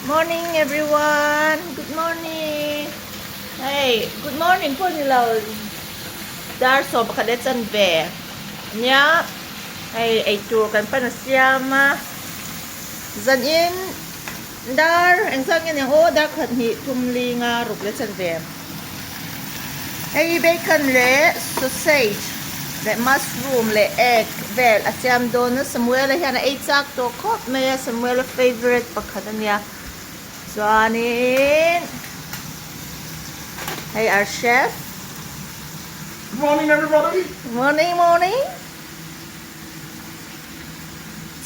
Morning everyone good morning hei good morning pawh ni lo dar 11 leh chanve nia hei eitur kan pan a siam a zanin dar engzat nge niang aw dar khat hnih thum linga ruk leh chanve hei bacon leh sausage leh mushroom leh egg vel a siam dawn a Samuela hian a ei chak tawh khawp mai a Samuela favourite pakhat a nia chuanin hei our chef Good morning everybody. Morning morning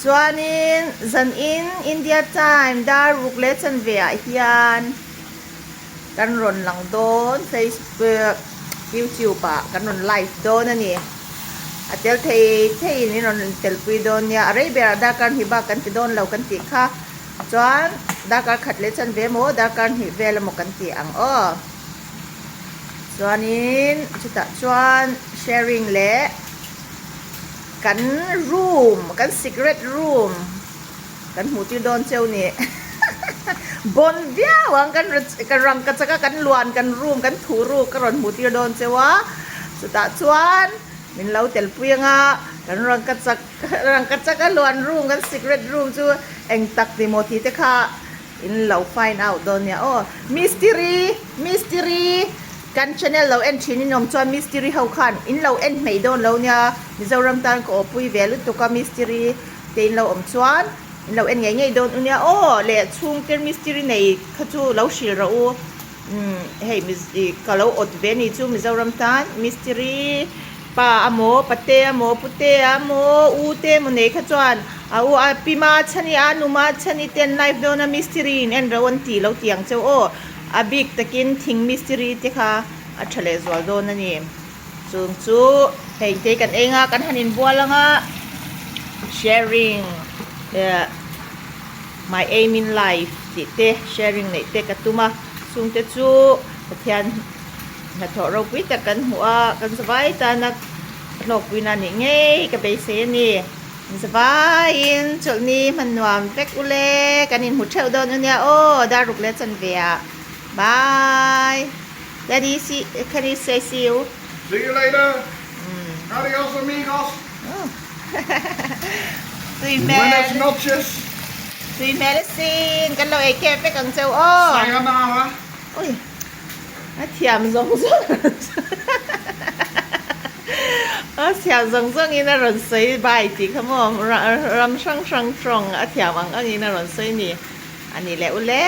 chuanin zanin India time dar ruk leh chanve ah hian Kan rawn lang dawn Facebook YouTube ah kan rawn live dawn a ni. A tel thei thei in in rawn telpui dawn nia. A rei berah darkar hnih bak kan ti dawn lo kan tih kha. Chuan darkar khat leh chan ve maw darkar hnih vel emaw kan ti ang aw. Chuanin chutah chuan sharing leh kan room kan secret room Kan hmuh tir dawn cheu ni. Bon viau ang kan ka rang ka chak a kan luan kan room kan thuh ruk ka rawn hmuh tir dawn cheu a. Chutah chuan min lo tel pui anga kan rang ka chak rang ka chak a luan room kan secret room chu eng tak ni maw tih te kha in lo find out dawn nia aw. Mystery mystery kan channel lo en thin in awm chuan mystery ho khan in lo en hmeih dawn lo nia Mizoram tan ka awpui ve lutuk a mystery. Te in lo awm chuan in lo en ngei ngei dawn u nia aw leh chhungte mistiri nei kha chu lo hrilh rawh u umm hei ka lo awt ve ni chu Mizoram tan mistiri pa amaw pate amaw pute amaw u te emaw nei kha chuan a u a pi ma chhani a nu ma chhani te an live dawn a mistiri in en ro an tih lo tih ang cheu aw a bik takin thing mistiri te kha a tha leh zual dawn a ni. Chung chu hei te kan eng a kan han inbual ang a sharing eh my aim in life tih te sharing neih te ka tum a chung te chu Pathian hnathawh ropui tak kan hmuh a kan zavai tana hlawkpui na nih ngei ka beisei a ni zavaiin chawlhni hman nuam vek ule kan inhmu theuh dawn u nia aw dar ruk leh chanve ah bye. Daddy, see, can you say see you? See you later. Adios amigos. Tui Buenas hmel. noches. Tui hmel asin. Kan lo ei kep vek ang cheu aw. Sayonara. Ui. A thiam zawng zawng. A thiam zawng zawng in a rawn sawi bai tih kha maw. Ram hrang hrang tawng a thiam ang ang in a rawn sawi ni. Ani leh ule.